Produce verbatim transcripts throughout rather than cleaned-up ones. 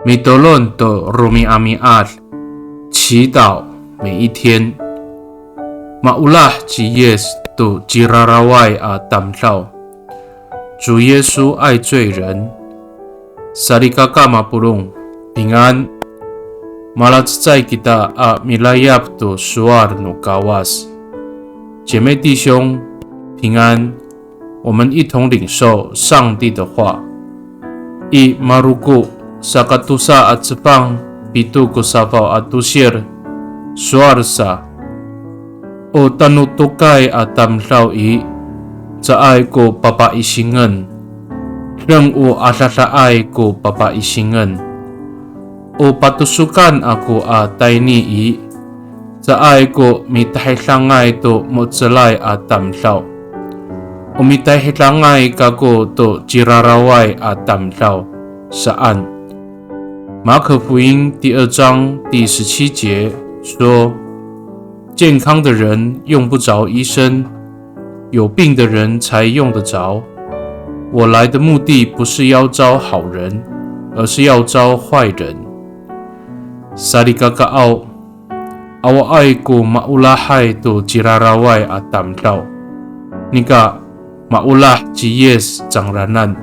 Mitolon to romi'ami'ad, 祈祷每一天。Maolah ci Yis to ciraraway a tamdaw. 主耶稣爱罪人。Salikaka mapolong, 平安。Malacecay kita a milayap to sowal no Kawas. 姐妹弟兄，平安。我们一同领受上帝的话。I Maroko sakatosa a cefang, pito ko safaw a tosir, sowal sa, o tanotokay a tamdaw i, caay ko papaisingen. Deng o adadaay ko papaisingen. O patosokan ako a tayni i, caay ko mitahidangay to mo^celay a tamdaw. O mitahidangay kako to ciraraway a tamdaw, saan. 马可福音第二章第十七节说，健康的人用不着医生，有病的人才用得着。我来的目的不是要招好人，而是要招坏人。Salikakaaw, awaay ko maolahay to ciraraway a tamdaw. Nika, maolah ci Yis cangraan.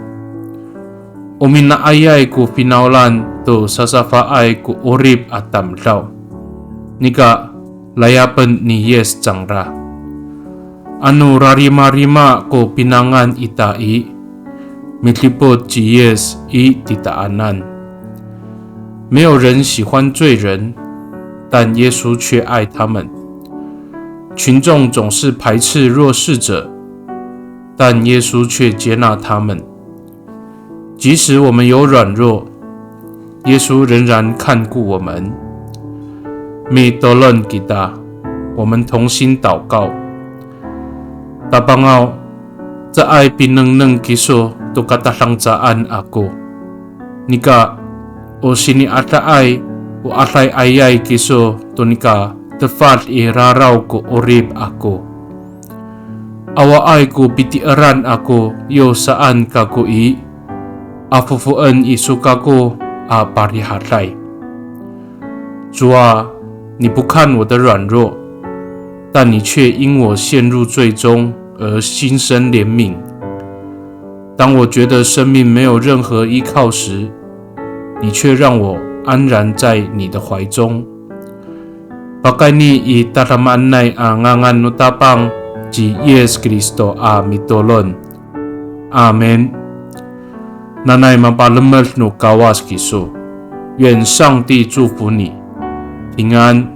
O mina'ayay ko finawlan to sasafaay ko 'orip a tamdaw. Nika, layapen ni Yis cangra. Ano rarimarima ko pinangan ita i, midipot ci Yis i titaanan. 没有人喜欢罪人，但耶稣却爱他们。群众总是排斥弱势者，但耶稣却接纳他们。即使我们有软弱，耶稣仍然看顾我们。Mitolon kita, 我们同心祷告。Tapangaw, caay pinengneng kiso to katadancaan ako. Nika, o sini'adaay, o adayayay kiso to nika tefad i raraw ko 'orip ako. Awaay ko pitieran ako yo saan kako i, afofoen iso kako a parihaday. 主啊，你不看我的软弱，但你却因我陷入罪中而心生怜悯。当我觉得生命没有任何依靠时，你却让我安然在你的怀中。Pakayni i tadamaanay a ngangan no Tapang ci Yis Kristo a mitolon. Amin. Nanay mapalemed no Kawas kiso. 愿上帝祝福你，平安。